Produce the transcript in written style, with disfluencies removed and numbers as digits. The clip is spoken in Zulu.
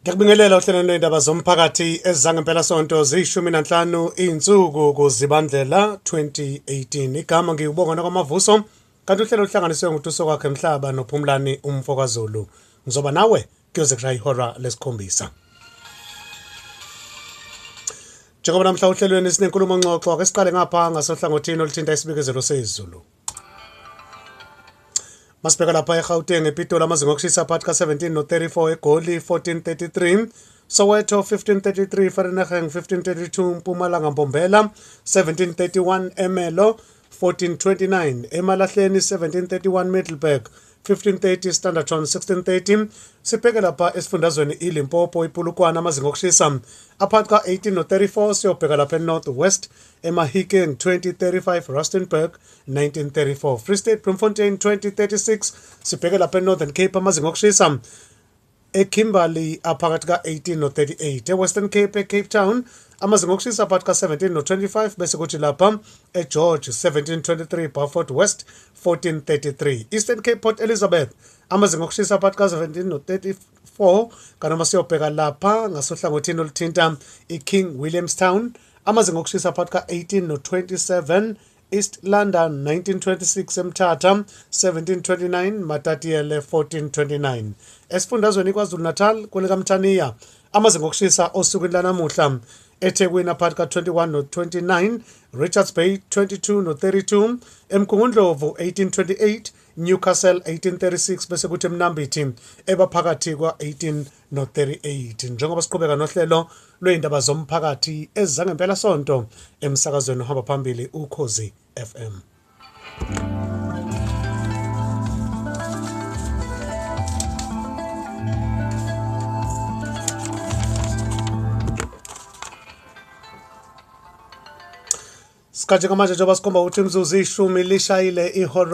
Ngiyakubingelela ohlelweni lwezindaba zomphakathi ezangempela sonto ziyi-15 insuku kuZibandlela 2018. Igama ngiwubonga kwamavuso kanti uhlelo luhlanganiswe nguTuso kwakhe Mhlaba noPhumlani umfokaZulu. Ngizoba nawe kuyoze kushaya ihora lesikhombisa. Njengoba namhla uhlelweni sinenkulumo ngxoxo, ake siqale ngapha ngasohlangothini oluthinta isibikezelo sezulu. Masibheka lapha eGauteng, ePitoli amazinga okushisa phakathi ka-17 no-34, eGoli 1433, Soweto 1533, Vereeniging 1532, Mpumalanga Mbombela 1731, Ermelo 1429, Emalahleni 1731, Middelburg 1530, Standerton 1630. Sibheke lapha esifundazweni iLimpopo, iPolokwane amazinga okushisa aphakathi ka-18 no-34. Siyobheka lapha eNorth West, eMahikeng 2035, Rustenburg 1934, Free State Bloemfontein 2036. Sibheke lapha eNorthern Cape, amazinga okushisa eKimberley aphakathi ka-18 no-38, eWestern Cape eCape Town amazinga okushisa aphakathi ka-17 no-25, bese kuthi lapha eGeorge 1723, Beaufort West 1433, Eastern Cape Port Elizabeth amazinga okushisa aphakathi ka-17 no-34, kanoma siyobheka lapha ngasohlangothini oluthinta iKing Williamstown amazinga okushisa phakathi ka-18 no-27, East London 1926, eMthatha 1729, Matatiele 1429. Esifundazweni iKwaZulu-Natal kwelikaMthaniya amazinga okushisa osukwini lanamuhla eThekwini aphakathi ka-21 no-29, Richards Bay 22 no-32, eMgungundlovu 1828, Newcastle 1836, bese kuthi eMnambithi ebaphakathi kwa-18 no-38. Njengoba siqhubeka nohlelo lwey'ndaba zomphakathi ezangempela sonto emsakazweni ohamba phambili Ukhozi FM. Sikhathi ngamanje njengoba sikhomba ukuthi imizuzu ishumi lishayile ihora.